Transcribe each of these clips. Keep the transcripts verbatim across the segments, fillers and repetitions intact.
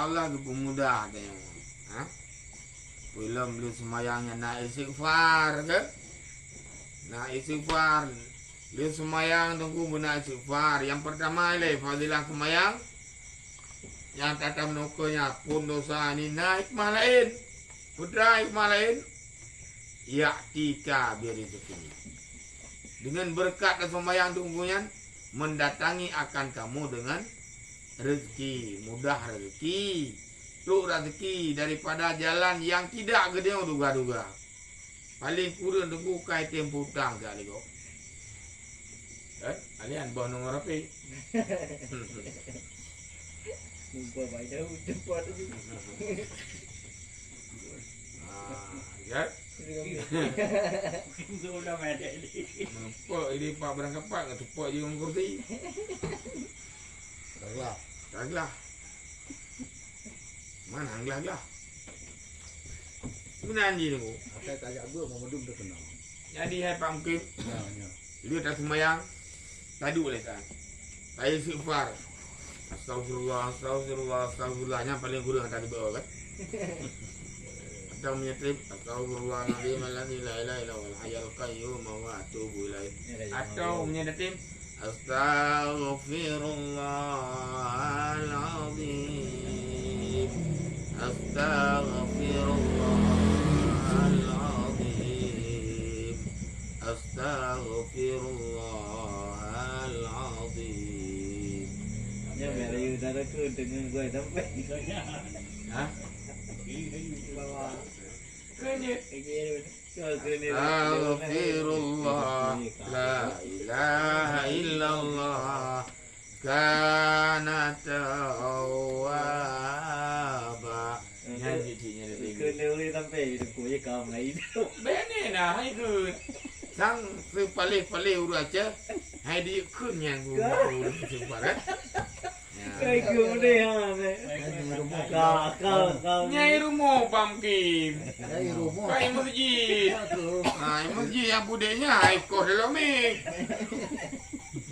Allah geupeumudah tanyoe. Ha? Peulom lheueh seumayang nyan na istighfar, kan? Na istighfar. Lheueh seumayang teungku beuna istighfar. Nyang peurtama ilée fadilah seumayang, nyang tatamong keu nyan phon desya nyan na hikmah laén. Peue hikmah laén? Ya'tika birizqi. Deungon beureukat taseumayang teungku nyan, mendatangi akan kamu dengan rezeki, mudah rezeki, trok rezeki daripada jalan nyang tidak geudeungoe duga-duga. Paléng kureueng teungku ka item peutang siat lé gob. Eh, alian boh nomor H P. Lupa bayar, lupa tu. Ah, ya. Sudah ada ni. Nampak ini pak barang kapak nggak tepak je dengan kursi. Dah lah. Dah lah. Mana glah-glah? Meunan jih nunggu. Asai tajak gua, meumedum teukeunong. Jadi, hai Pak Mukim, ya, ya, lheueh taseumayang, taduek lé kan. Taistighfar. Astagfirullah, astagfirullah, astagfirullah. Nyan paléng kureueng ata teubiet kan. Atau meunyoe trép, astagfirullahaladzim alladzi la ilaha illa huwal hayyul qayyum wa atubu ilaih. Atau meunyoe trép, Astaghfirullahaladzim. Astaghfirullahaladzim. Astaghfirullahaladzim. Nyan meunan, ya, saudara ku, deungon gua sampai. Hah? Bawah. Keuneuk. Astaghfirullah, la ilaha illallah, kana tawwaba. Nyan ciciknya detik. Keuneuk sampai deuk je ka mulai hidup. Bene nah, hai keu. Sang seupaleh-paleh ureueng Aceh, hai dikeun nyang guru-guru seupaleh. Kai keu deh, ha, deh. Ka, ka, ka. Nyai rumoh Pak Mukim. Nyai rumoh. Kai masjid. Ha, masjid nyang pudek nyan, hai koh dalam mik.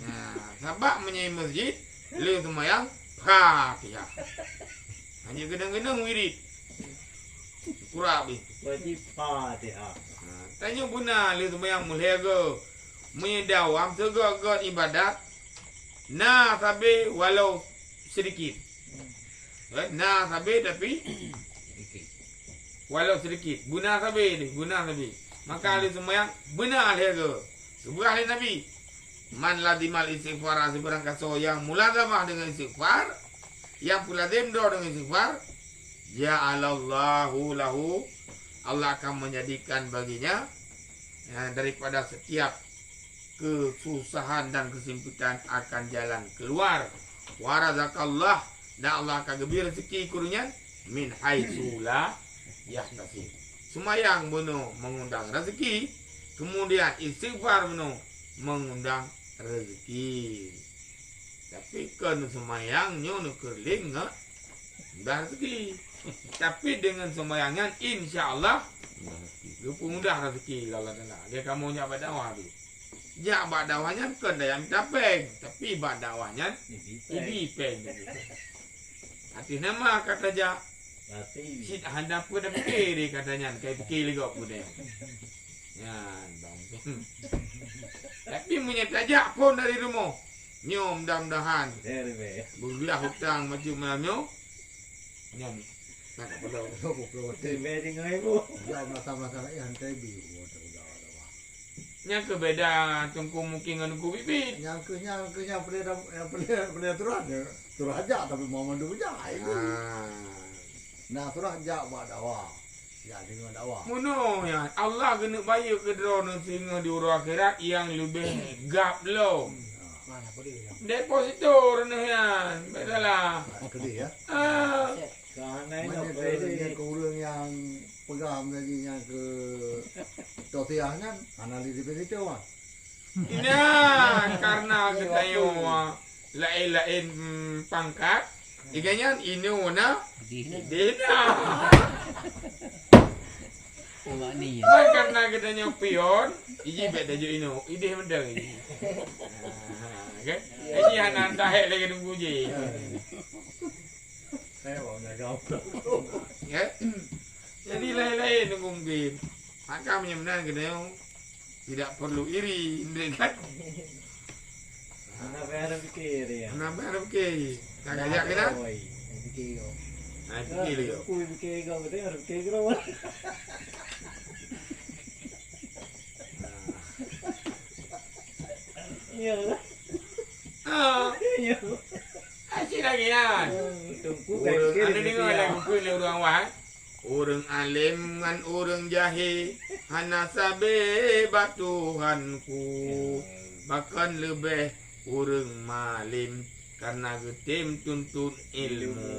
Nah, sabab meunyoe masjid, lheueh seumayang, Fatihah. Hanya keudong-keudong wirid. Kurang habis. Wajib Fatihah. Ha, tanyoe beuna lheueh seumayang mulai ke. Meunyoe dawam, seugét-gét ibadat, na sabe walau sedikit. Eh, na sabe tapi walau sedikit. Beuna sabe ni, beuna sabe. Maka lheueh seumayang, beuna lheueh ke. Geupeugah lé Nabi, "Man lazimal istighfara," sibarang gasoe nyang mulazamah deungon istighfar, nyang peulazem droe deungon istighfar, ja'alallahu lahu, Allah akan menjadikan baginya, ya, daripada setiap kesusahan dan kesempitan akan jalan keluar. Wa razaqallah, dan Allah akan geubri rezeki keu ureueng nyan min haitsu la yahtasib. Seumayang bunoe mengundang rezeki, kemudian istighfar bunoe mengundang rezeki. Tapi kon seumayang nyoe neukeureuling ngon mudah rezeki. Tapi deungon seumayang nyan, insya Allah, geupeumudah rezeki lé Allah Taala. Lé kamoe jak bak dakwah tu. Jak bak dakwah nyan kon tajak mita péng, tapi bak dakwah nyan ibi péng. Ateueh nama ka tajak. Cit hana peue tapike deh kata nyan, kai pike lé gob peue deh. Nyan, bang. Tapi meunyoe tajak phon dari rumoh, nyoe mudah-mudahan beuglah utang macam malam nyoe. Nyan, tak perlu. Ribet tinggai, Bu. Jauh masa-masa lain hantai bi. Nyang keu beda Teungku Mukim ngon Teungku Bibit. Nyang keu, nyang keu, nyang peuleueh, nyang peuleueh, peuleueh turah, turah jak tapi Muhammad tu jak, ai tu. Ah. Nah, turah jak bak dakwah. Jak deungoe dakwah. Meunoe nyan, Allah geuneuk bayeue keu droeneuh singoh di uroe akhirat nyang leubeh gap lom. Hmm. Deposito droeneuh nyan, beda lah. Keudeh, ya? Ah. Meunyoe keu ureueng nyang peugah meunyoe nyang keu tosiah nyan, hana lé deposito, ah. Nah, karena geutanyoe laén-laén, mm, pangkat, iga nyan inoe na, ideh na. Awak ni. Nah, karena geutanyoe pion, iji bèk tajok inoe, ideh mantong iji. Ah, kan? Iji hana tahek lagèe Teungku ji. Ya. Jadi laén-laén mungkin. Maka meunyoe meunan geutanyoe tidak perlu iri, indri kan? Hana payah tapiké, ya. Hana payah tapiké. Ka gajak keunan? Oi, tapiké kau. Nah, pikir lagi. Aku pikir kau, betul harus pikir kau. Iya. Ah. Iya. Asyik lagi kan? Hmm, tungku kan. Ureueng, anda dengar lagu tu, lagu ureueng awai. Ureueng além ngon ureueng jahé hana sabé bak Tuhanku, bahkan leubeh ureueng malém karena geutem tuntut ilmu. Ilmu.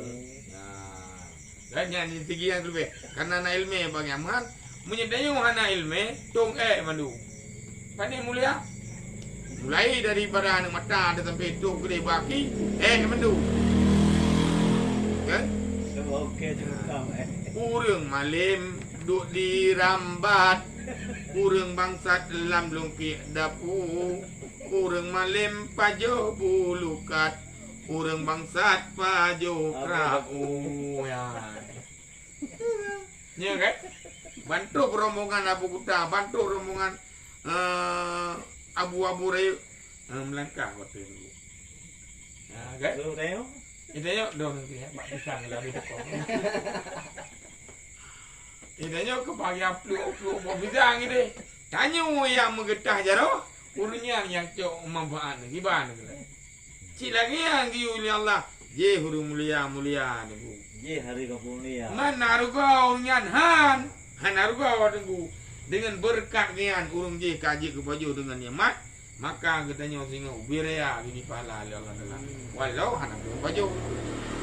Nah, dan nyan di segi nyang leubeh karena na ilmu bak nyan. Meunyoe tanyoe hana ilmu, tong ék mandum. Pane mulia? Mulai daripada aneuk mata sampai trok keudeh baki, ék mandum. Kan? Oke, cukup, eh. Ureueng malém duek di rambat, ureueng bangsat lam lungkiek dapu, ureueng malém pajoh bulukat, ureueng bangsat pajoh krau. Ya. Nya kan? Bantuk rombongan Abu Kuta, bantuk rombongan, eh, Abu-Abu Rayeuk, eh, meulangkah watèe nyoe. Ha, kan? Betul, Tayo? Eh, Tayo, dong nanti, ya, bak pisang lagi dekat. Eh, Tayo, kebahagiaan peluk-peluk buah pisang ini. Tanyoe nyang meugeutah jaroe, ureueng nyan nyang cok manfaat lagi ban. Cit lagèe nyang geuyue lé Allah, jih ureueng mulia-mulia, Teungku. Jih hareuga mulia. Man na hareuga ureueng nyan han, hana hareuga, Teungku. Deungon beureukat nyan ureueng jih ka jeuet geupajoh deungon nikmat, maka geutanyoe singoh ubé raya geubri pahala lé Allah Taala. Walau hana geupajoh.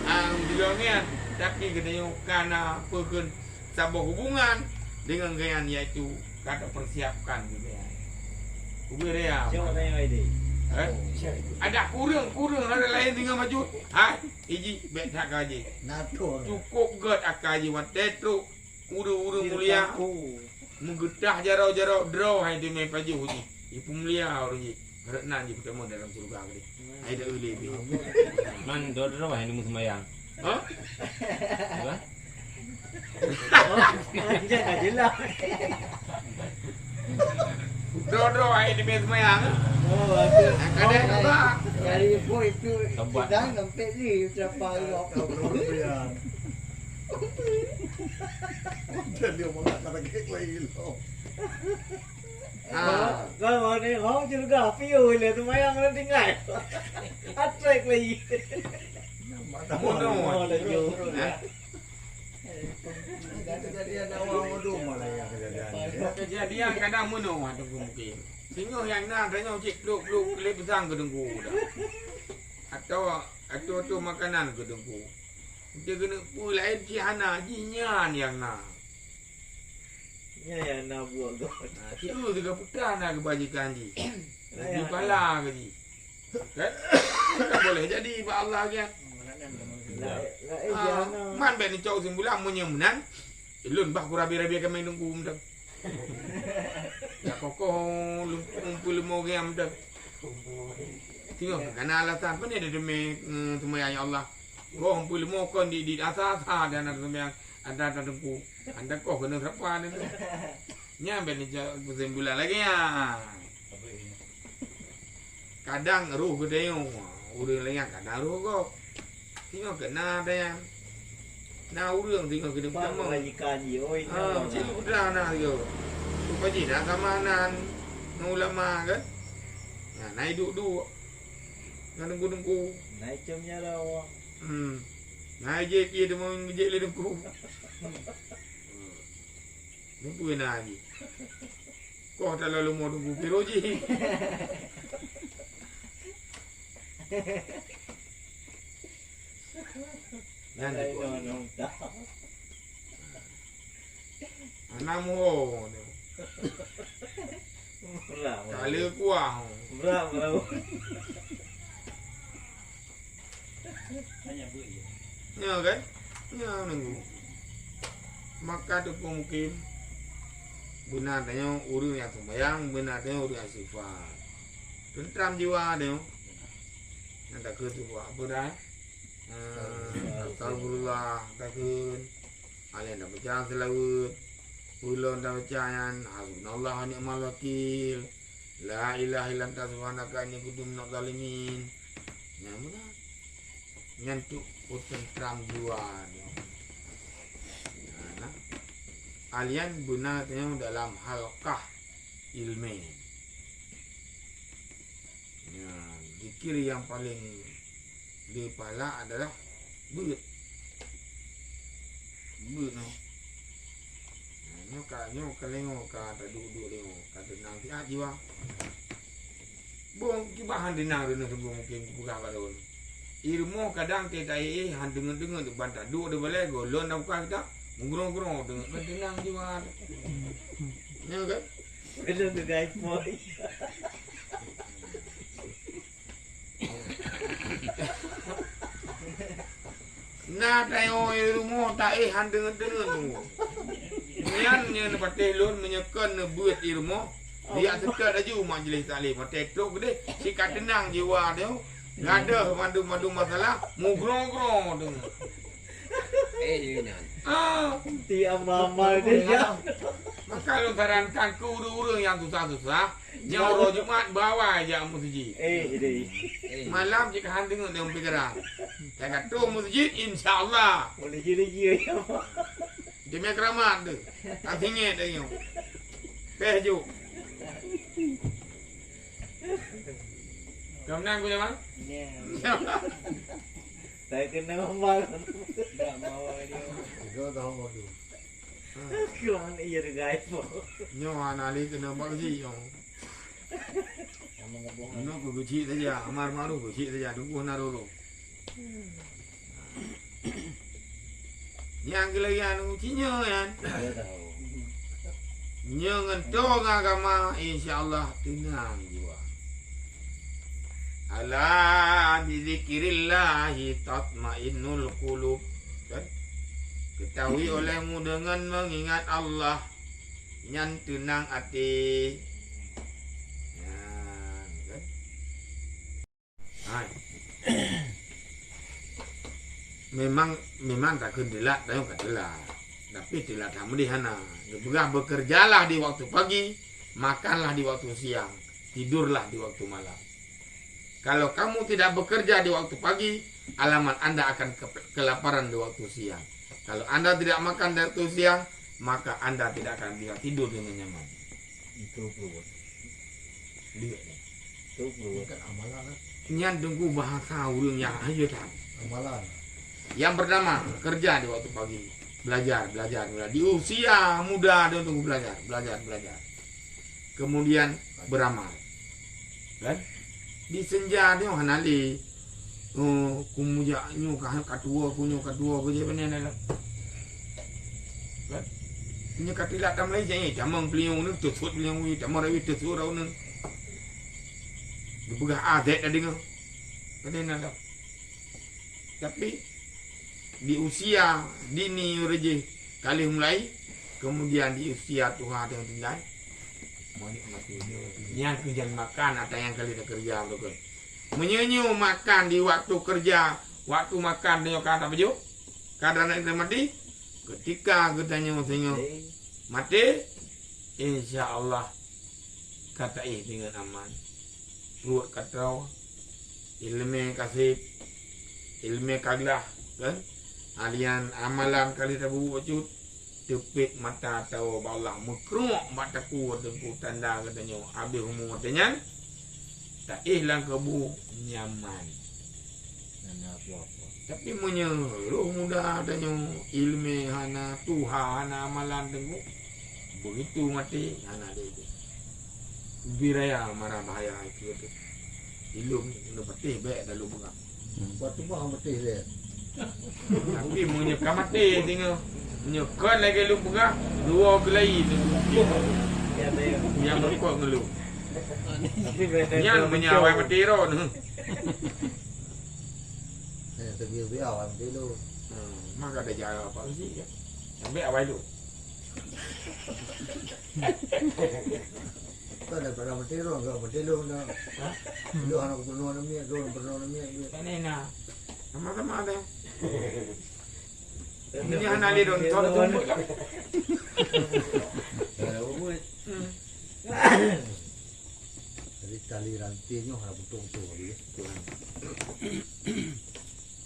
Ang dilongan, tapi geutanyoe ka na peukheun saboh hubungan deungon geuhnyan, yaitu ka tapeusiapkan keu geuhnyan. Ubé raya. Siapa tanya ini? Eh? Ada kureueng-kureueng ada laén deungon maju. Hai, iji bèk that ka jih. Nato. Cukup gèt akai jih watèe trok ureueng-ureueng mulia. Meugeutah jaroe-jaroe droe hai teumé pajoh jih. Ipeumulia ureueng jih. Rot nan jipeutamong dalam syeuruga keudeh. Hai dak ulèe pih. Man dua droe hai neumeuseumbayang. Hah? Apa? Anjay tak jelas. Dua droe hai neumeuseumbayang. Oh, bagus. Kadang juga. Dari ibu itu sedang sampai ni siapa lu? Jadi orang kata kayak lo. Ah. Kalau, kalau ni, hong je dah, piu le, semayang le tinggai. Atrek lagi. Bunuh. Oh, laju. Nah. Kejadian awal bodoh malah yang kejadian. Kejadian kadang bunuh, ah, Teungku mungkin. Singoh nyang na, tanyoe cit pluk-pluk lé pisang keu Teungku dah. Atau, atau tu makanan keu Teungku. Dia kena pui lain cit hana, jih nyan nyang na. Nyan nyang na buet gob. Ha, siku juga putra na kebajikan jih. Di pala ke jih. Kan? Kan boleh jadi bak Allah kan? Lain, lain. Ah, jana. Man bèk neucok kesimpulan meunyoe meunan, lôn bah kurabi-rabi keumeung Teungku mantong. Ya kokoh lôn kumpul leumo geuh mantong. Singoh kana alasan, pane dia demi, eh, seumayang ya Allah. Goh kumpul leumo kon di, di asa-asa dan ada seumayang, ada, ada Teungku. Anda koh keuneuk sapa anda tu? Nyan bèk neucok kesimpulan lagèe nyan. Kadang roh geutanyoe, ureueng laén kadang roh gob. Singoh keu na tanyang. Na ureueng singoh keu Pak, tamong. Majikan jih, oi, ah, nyawa cit na. Udah na singoh. Rupa jih na sama nan ngon ulama kan. Nah, na iduek-duek. Na teungku-teungku. Na icam nyawa. Hmm. Na ijek pie teumong ijek lé teungku. Ni peue na jih? Koh talalu mo teungku piro jih. Nyan. Anak muho ni. Murah, murah. Kala kuah. Murah, murah. Nyo kan? Nyo nunggu. Maka teupeu mungkin beuna tanyoe ureueng nyang sumbayang, beuna tanyoe ureueng nyang istighfar. Teuntram jiwa tanyoe. Nyang takheun tu buat apa dah? Nah, astagfirullah takheun. Alèh tabaca seulaweuet. Ulôn tabaca nyan, hasbunallahu wa ni'mal wakil. La ilaha illa anta subhanaka inni kuntu minaz zalimin. Nyan meunan. Nyan tu peue teuntang jiwa nyoe. Nah, nah. Alèh nyan beuna tanyoe dalam halqah ilmè. Ya, zikir nyang paleng le pahala adalah beuet. Beuet nyoe. Nah, nyoe ka, nyoe ka lengô, ka taduek-duek lengô, ka teunang siat jiwa. Bông kiban han teunang, reuneuh sunggoh mungken kupeugah bak droeneuh. Ilmu kadang teuh taéh-éh han deungon-deungon, ban taduek di balèe, gohlom tabuka kitab, meugrong-grong deungon, ban teunang jiwa. Nyoe kan? Belum tu, guys, boy. Na tayoe i rumoh taéh han deungon-deungon. Nyan nyan patéh lôn meunyoe kon neubeuet i rumoh, riyak seutôt laju majlis taklim. Watèe trok keudéh, si ka teunang jiwa teuh, gadôh mandum-mandum masalah, mugroe-groe teuh. Eh, iya nyan. Ah. Ti amal-amal dia. Maka lôn sarankan keu ureueng-ureueng nyang susah-susah, nyoe uroe Jumat bawai jak meuseujid. Eh, jadi. Eh. Malam cit ka han deungon lé pikiran. Ka troh meuseujid, insya Allah. Boleh jadi dia ya. Demi keramat tu. Tak singit dah nyoe. Teh juk. Kau menang, Gus Jamal? Saya kena amal. Tak mau dia. Tiga tahun waktu. Kurang iya, guys. Nyoe anak Ali kena bak kecil nyoe. Nyoe keu kecil saja, amar maklum kecil saja, tunggu na dulu. Nyang keuleuyan uci nyoe nyan. Nyoe ngon tông agama, insya Allah teunang jiwa. Ala bizikrillahi tatmainnul qulub. Kan? Ketahui olehmu dengan mengingat Allah, nyan teunang até. Nyan, kan? Hai. Memang, memang takheun teulat, tanyoe ka teulat. Tapi teulat that meudeh hana. Geupeugah, "Bekerjalah di waktu pagi, makanlah di waktu siang, tidurlah di waktu malam." Kalau kamu tidak bekerja di waktu pagi, alamat Anda akan ke-, kelaparan di waktu siang. Kalau Anda tidak makan di waktu siang, maka Anda tidak akan bisa tidur dengan nyaman. Itu betul. Lihat ni. Itu betul. Bukan amalan, kan? Nyan tunggu bahasa ureueng nyang ayo tan. Amalan. Yang pertama, kerja di waktu pagi. Belajar, belajar, belajar. Di usia muda dia tunggu belajar, belajar, belajar. Kemudian beramal. Kan? Di senja nyoe hana lé. Oh, ku mujak nyoe ka, ka tuwo, ku nyoe ka tuwo, ku jih beuneun dah. Kan? Nyoe ka teulat tam lé, jih tamong peulinyueng nyoe, teusut peulinyueng nyoe, tamong rawi teusut rawi nyoe. Geupeugah azek dah deungoe. Beuneun dah. Tapi di usia dini ureueng jih ka lheueh mulai, kemudian di usia tuha teuh tinggai. Nyan keuh jangan makan ata nyang ka lheueh takeureuja beutôi. Meunyoe nyoe makan di waktu keureuja, waktu makan nyoe ka tapajoh, ka dana mati, ketika geutanyoe singoh maté, insya Allah ka taéh deungon aman. Pruet ka troe, ileumèe ka sép, ileumèe ka glah, kan? Alian amalan ka lheueh tabubuet cut, teupet mata tawoe bak Allah, meukruek bak takue teungku tanda geutanyoe habéh umu watèe nyan, taéh lam kubu nyaman. Hana apa-apa. Tapi meunyoe roh muda tanyoe, ileumèe hana, tuha hana, amalan teungku, begitu maté, hana lé. Ubé raya mara bahaya itu tu. Ilôn keuneuk patéh bèk dah lôn peugah. Hmm. Buat tu bah patéh lé. Tapi meunyoe ka maté singoh, meunyoe kon lagèe lôn peugah, dua geulai tu. Nyang meureumpok ngon lôn. Nyan meunyoe awai maté droe nyoe. Eh, tapi awai maté lôn. Hmm, maka ada jalan apa sih ya? Sampai awai lôn. Kan ada barang mati lôn, enggak mati lôn dah. Hah? Lôn anak gubernur namiet, lôn gubernur namiet. Kan enak. Sama-sama deh. Ini hana lé don, ton tumbuk lah. Hmm. Jadi tali rantai nyoe hana beutôi-beutôi lagi, ya.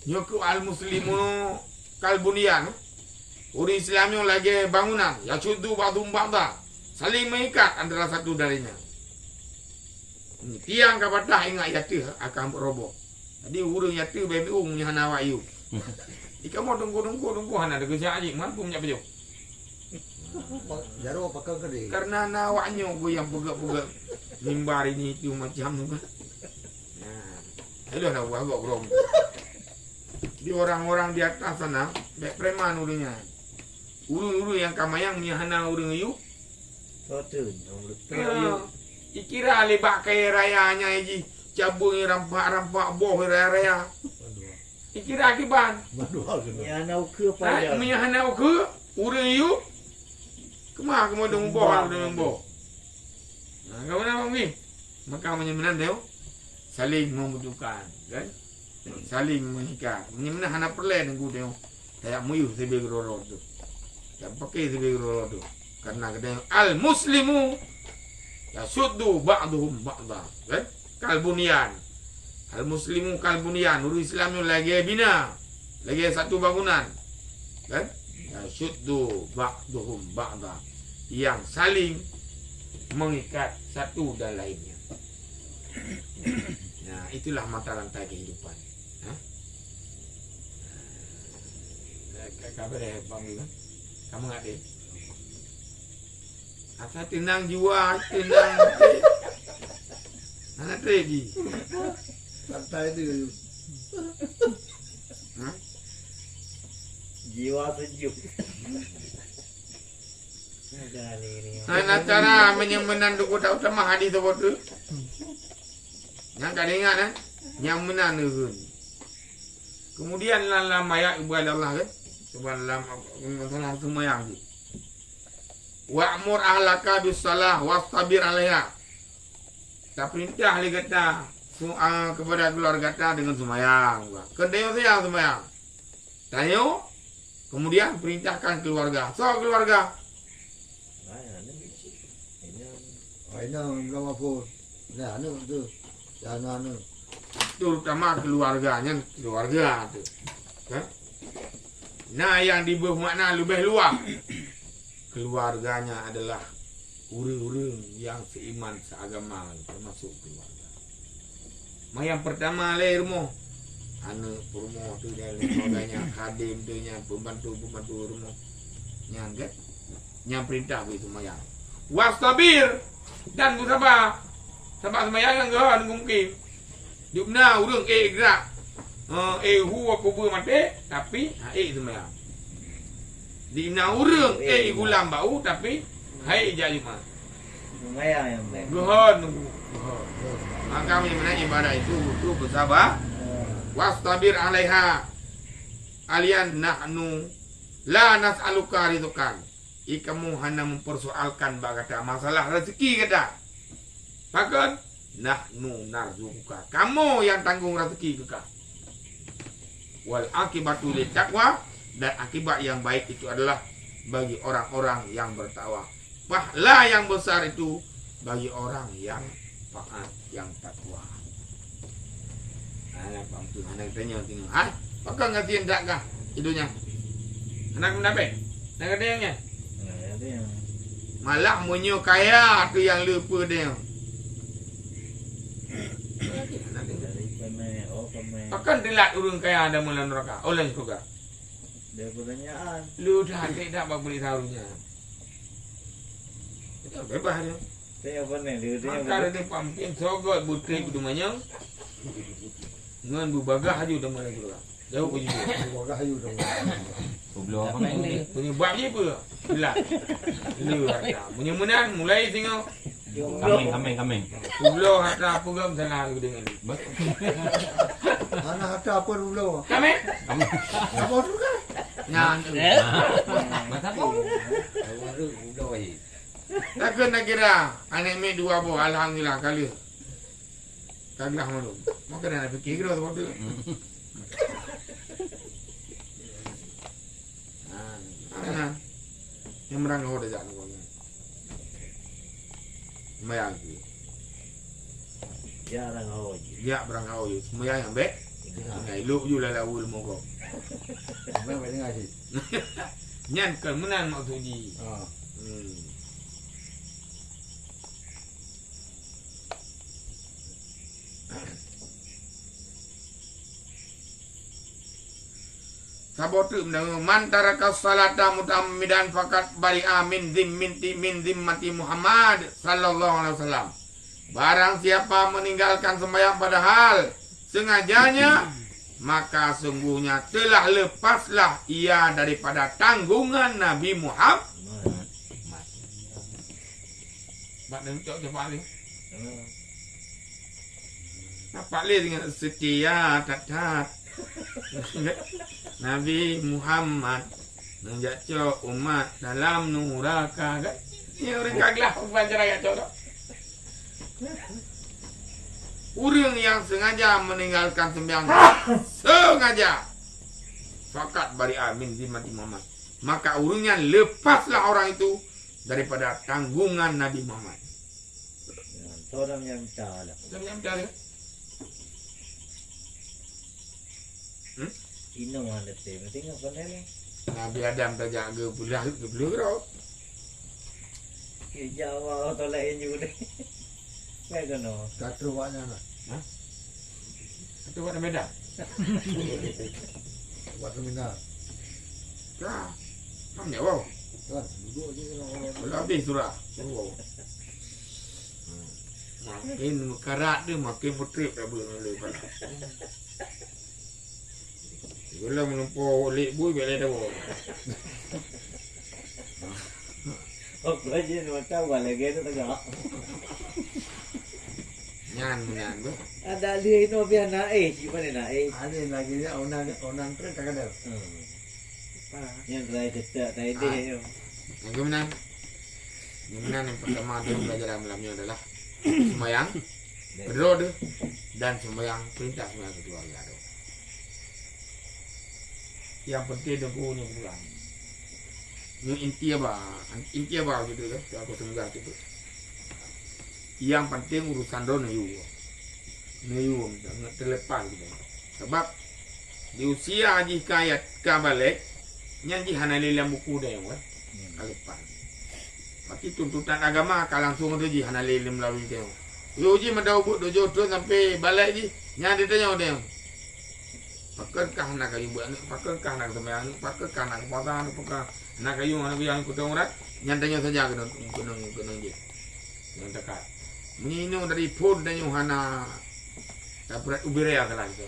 Nyoe keu al-muslimu kal bunyan. Ureuëng Islam nyoe lagée bangunan, yasyuddu ba'duhum ba'da, saling mengikat antara satu darinya. Tiang ka patah ingat yatéh akan roboh. Jadi ureuëng yatéh bèk miueng nyan hana awak yue. Ikamoe tunggu-tunggu, tunggu hana deugeusiak jih, man pun nyak pajoh. Jaroe pakon keudeh. Karena na awak nyoe nyang peugah-peugah mimbar ini itu macam tu kan. Nah, aduh, na buah gok bro. Di orang-orang di atas sana, bèk preman ureuëng nyan. Ureuëng-ureuëng nyang ka mayang meunyo hana ureuëng yue. Betul. Ikira lé bak kayèe raya nyan jih, cabeueng rampak-rampak boh raya-raya. Ikira kiban. Meunyo hana ukeue, meunyo hana ukeue, ureuëng yue. Keuma keumeudoh boh, ureuëng boh. Nah, kawan abang ni. Maka meunyo meunan teuh, saling membutuhkan, kan? Saling mengikat. Meunyo meunan hana peureulèe nunggu teuh. Tajak muyuh sibé keudroe-droe teuh. Tajak paké sibé keudroe-droe teuh. Karena geutanyoe al-muslimu yasyuddu ba'duhum ba'da, kan? Kal bunyan. Al-muslimu kal bunyan. Ureuëng Islam nyoe lagée bina, lagée satu bangunan, kan? Yasyuddu ba'duhum ba'da. Yang saling mengikat satu dan lainnya. Nah, itulah mata rantai kehidupan. Ha? Ka, ka, ka beureh, Bang Wi, kan? Ka mangat deh. Asai teunang jiwa, teunang até. Hana trép jih. Rantai tu. Ha? Jiwa sejuk. Hana cara meunyo meunan duku tak utama hadis tu beutôi. Nyang ka ingat, eh? Nyang meunan ureuëng. Kemudian lam, lam ayat ibarat Allah, kan? Sebab lam masalah seumayang tu. Wa'mur ahlaka bis-shalah wastabir 'alaiha. Tapeurintah lé gata su-, a, kepada keluarga ta deungon seumayang. Keu tanyoe saja seumayang. Tanyoe, kemudian perintahkan keluarga. Soe keluarga? Hai, aneuk. Hai, aneuk, enggak maupun. Nah, aneuk tu. Ya, aneuk, aneuk. Terutama keluarga nyan, keluarga tu. Kan? Nah, nyang dibeuh makna leubeh luas. Keluarganya adalah ureuëng-ureuëng nyang seiman, seagama, termasuk keluarga. Manyang pertama lé rumoh, aneuk peurumoh tu dan lain sebagainya, khadem tu nyan, pembantu-pembantu rumoh nyan kan. Nyang perintah beuitu manyang. Wastabir, dan beusaba. Sabab seumayang ngon geuhon mungken. Dubna ureuëng ék grak, eh, ék hu kubu maté, tapi hana ék seumayang. Dina ureuëng ék gulam bau, tapi hana ék jak Jumat. Seumayang nyang bèk. Geuhon, geuhon. Maka meunyoe ibadah itu butuh beusaba. Wastabir 'alaiha. Alian nahnu la nas'aluka rizqan. Ikamu hana mempersoalkan bak gata masalah rezeki gata. Pakon? Nahnu narzuquka. Kamoe nyang tanggong rezeki keu ka. Wal aqibatu lit taqwa, dan akibat yang baik itu adalah bagi orang-orang yang bertakwa. Pahala yang besar itu bagi orang yang taat, yang takwa. Hana paham tu, hana tanya tengok. Hai, pakon ngasien dak kah idup nyan? Hana meudapat. Hana tanya nyan. Malah meunyoe kaya tu nyang le peue deh. Pakon teulat ureuëng kaya dan meunan neraka, oh, lam syurga. Ada pertanyaan. Lu dah até dak bak beli taruhnya. Itu bebas dia. Tanya apa ni? Dia tanya. Maka apa? Ada pamkin sogot butrip di manyang. Ngon bubagah aju teman itu. Jauh pergi. Bubagah aju teman. Goblok apa ni? Penyebab je apa? Jelas. Lu harta. Meunyoe meunan mulai singoh. Kameng, kameng, kameng. Ulo hata apa gam salah aku dengan. Hana hata apa ulo? Kameng. Kameng. Apa tu kan? Nah. Eh? Mata apa? Ulo ni. Takkan nak kira aneuk miet dua boh, alhamdulillah, kali. Kaglah malu. Maka dah nak fikir kira sebab tu. Nyang meurangkaho tajak ngon nyan. Seumayang jih. Jak rangkaho jih. Jak beurangkaho jih. Seumayang nyang bèk. Ingat. Ingat, ilok ju lalaweueng mongkok. Seumayang bèk teungoh cit. Nyan kon meunan maksud jih. Ah. Hmm. Saboh teuk meunan, "Man taraka salata muta'ammidan faqad bari'a min zimminti, min zimmati Muhammad sallallahu alaihi wasallam." Barang siapa meninggalkan sembahyang padahal sengajanya, maka sungguhnya telah lepaslah ia daripada tanggungan Nabi Muhammad. Mat neucok cepat ni. Nampak lé dengan setia that-that. Nabi Muhammad neujak cok umat dalam nuraka, kan? Ni ureueng ka glah bukan cara jak cok dah. Ureueng nyang sengaja meninggalkan sembahyang sengaja, faqad bari'a min zimmati Muhammad. Maka ureueng nyan lepaslah orang itu daripada tanggungan Nabi Muhammad. Soe nyang mita lah. Soe nyang mita dia? Hmm? Inoe hana teuntèe, meusti ngon pandai lah. Nabi Adam tajak geupeuleuh, geupeuleuh keudroe. Ija Allah tolak inju deh. Kayak kena. Ka troh awak nyan lah. Hah? Ka troh awak Medan? Awak terminal. Dah. Mam nyak, wow. Kan, duduk je kena orang. Kalau habis surah. Wow. Hmm. Makin meukarat dia, makin peutrép dah boleh melalui pala. Gula menumpuk lek bui bèk lé dawa. Apa je nama tahu lagi tu tegak. Nyan meunan beuh. Ada dia itu biar naik, gimana naik? Ada lagi ni orang orang truk tak ada. Hmm. Yang terakhir ketak tadi Ah. dia tu. Yang keenam. Yang keenam yang pertama dalam pelajaran malam ni adalah sembahyang. Kedua tu, dan sembahyang perintah sembahyang keluarga tu. Yang penting dengku ni pulang. Ni inti apa? Inti apa gitu ya? Aku tunggal gitu. Yang penting urusan droe neuyue. Neuyue, jangan terlepas gitu. Sebab di usia jih ka ya, ka balek, nyan jih hana lé lam buku deh, weh. Hmm. Ka leupah. Tapi tuntutan agama ka langsung tu jih hana lé lam melalui deh. Yo jih meudau buet dojo tu sampai balek jih, nyan ditanya deh. Pakon kah hana kayue buet aneuk, pakon kah hana seumayang aneuk, pakon kah hana puasa aneuk, pakon hana kayue aneuk yang kutong urat, nyan tanyoe saja keunong, keunong, keunong jih. Nyang teuka. Meunyoe inoe dari phon tanyoe hana dapat ubé raya salah kita.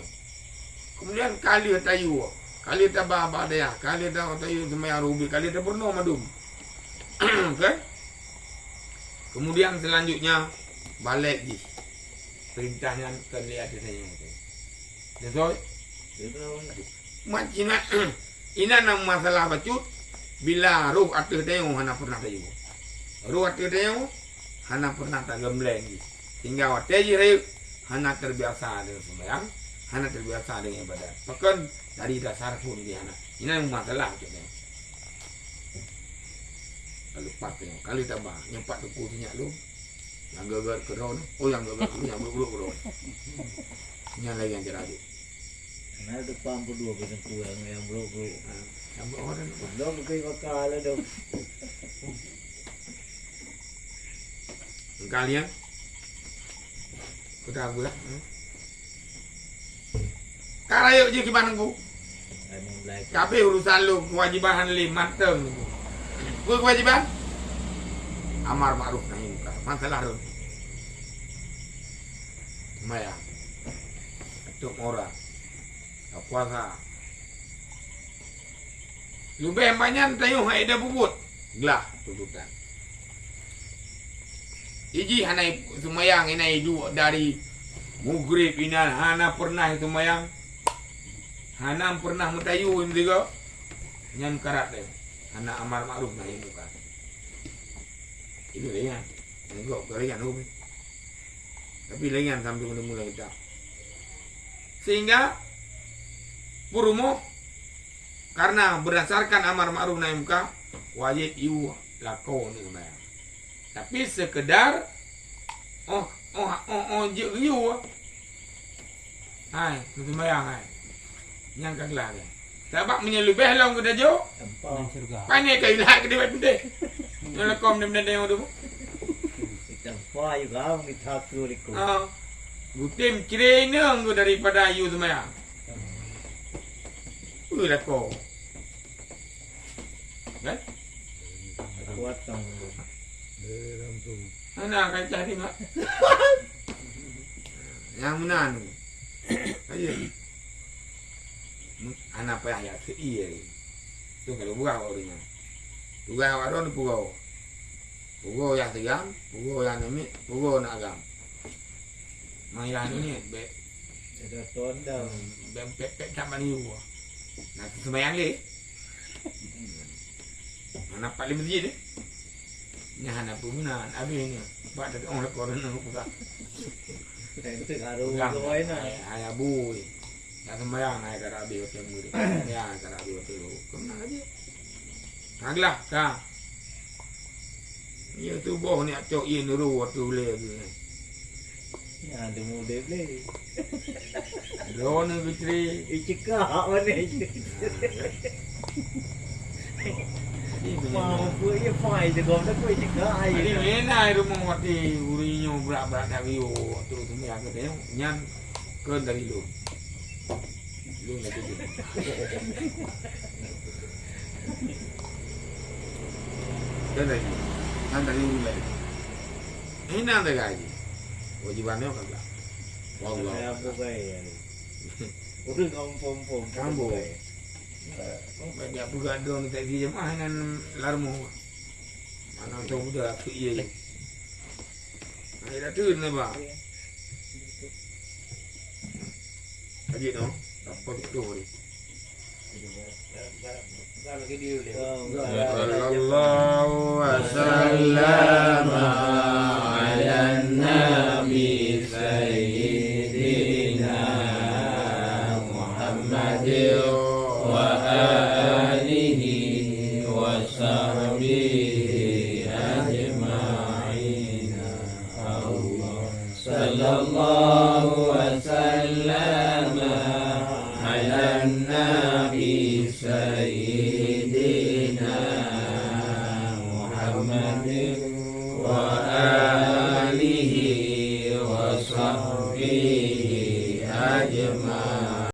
Kemudian ka lheueh tayue, ka lheueh taba bak dayah, ka lheueh ta-, tayue seumayang rubi, ka lheueh tapeurunoe mandum. Kan? Kemudian selanjutnya, balek jih. Perintah nyan keu lé ateueh tanyoe. Beutôi? Beutôi. Mat jinak, inan na masalah bacut, bila roh ateueh tanyoe hana pernah tayue. Roh ateueh tanyoe hana pernah tagembleng jih. Sehingga watèe jih rayeuk, hana terbiasa deungon sembahyang, hana terbiasa deungon ibadat. Pakon dari dasar phon jih hana. Inan masalah bacut nyan. Lalu pat tanyoe, ka lheueh taba, nyoe pat teungku sinyak lôn. Nyang geuget keudroe nyoe. Oh, nyang geuget keudroe, nyang brok-brok keudroe. Nyan lagèe nyang jeuet. Na depan peuduek bak teungku nyang brok-brok. Ha, nyang brok orang tu. Dong keu baka lah dong. Engkau liang. Peugah gula. Hmm. Ka rayeuk jih kiban nunggu. Tapi urusan lôn kewajiban hana lé mantong nunggu. Peue kewajiban? Amar makruf nahi mungkar. Masalah lôn. Seumayang. Tok mora. Puasa. Leubeh banyak tanyoe hai dah peubuet. Glah tuntutan. Iji hana seumayang, inan iduek dari mugrib inan hana pernah seumayang. Hana pernah meutayu im tiga. Nyan karat deh. Hana amar makruf nahi mungkar. Itu dia. Enggak kalian. Tapi lain sampai mula-mula kita. Sehingga peurumoh karena berdasarkan amar makruf nahi mungkar, Wajéb yue lakoe neuk seumayang. Tapi seukeudar óh, óh, óh, óh jeuet geuyue. Hai, neuseumayang hai. Nyang ka glah nyan. Sabab meunyoe leubeh lom geutanyoe, Tampa. Ngon syeuruga. Pane ka ilat keudéh bak putih. Nyoe lakoe meudeh-meudeh nyoe tu. Tampa juga kita tu liku. Ha. Geutem cre inong geuh daripada yue seumayang. Peue lakoe? Kan? Kuat kamu. Hana kancah ni, Mak. Nyang meunan. Ayo. Hana payah jak seuie. Tu kalau buah awak ureueng nyan. Tugaih awak droe peugoe. Peugoe nyang seugam, peugoe nyang namiet, peugoe nyang agam. Meunan namiet, bèk. Ada tondang. Bèk pèk-pèk that bak nyoe. Na seumayang lé. Hana pat lé meuseujid, eh. Nyan hana peue meunan, abéh nyoe. Bak teuka lakoe droeneuh peugah. Itu harus peugah, doa na. Hai, hai, abui. Dak seumayang hai ka abéh watèe murit. Seumayang hai ka abéh watèe murit. Keunan lagèe. Ka glah, ka. Nyoe tuboh nyak cok ie nuru watèe ulèe geuh. Nyan teumu udép lé. Droeneuh geucre. Icekak mana je. Jadi, mau buat ye fai je gom dah kuih cekak ai. Jadi, mena rumoh watèe ureueng nyoe brat-brat dak riôh, watèe seumayang keu tanyoe, nyan kheun dari lôn. Lôn lagèe tu. Kheun dari lôn. Nyan dari lôn lagèe. Inan lagèe. Kewajiban nyoe ka glah. Wallah. Saya apa gaya ni? Ureueng kampung-kampung. Kampung. Banyak peugah droe tak di jemaah ngon larmo. Mana tahu dah tu iya je. Nah, dah tu ni, bah. Aje no. Apa tu ni? صلى الله وسلم على النبي سيدنا محمد وآله وصحبه أجمعين. الله صلى الله وسلم على النبي سيدنا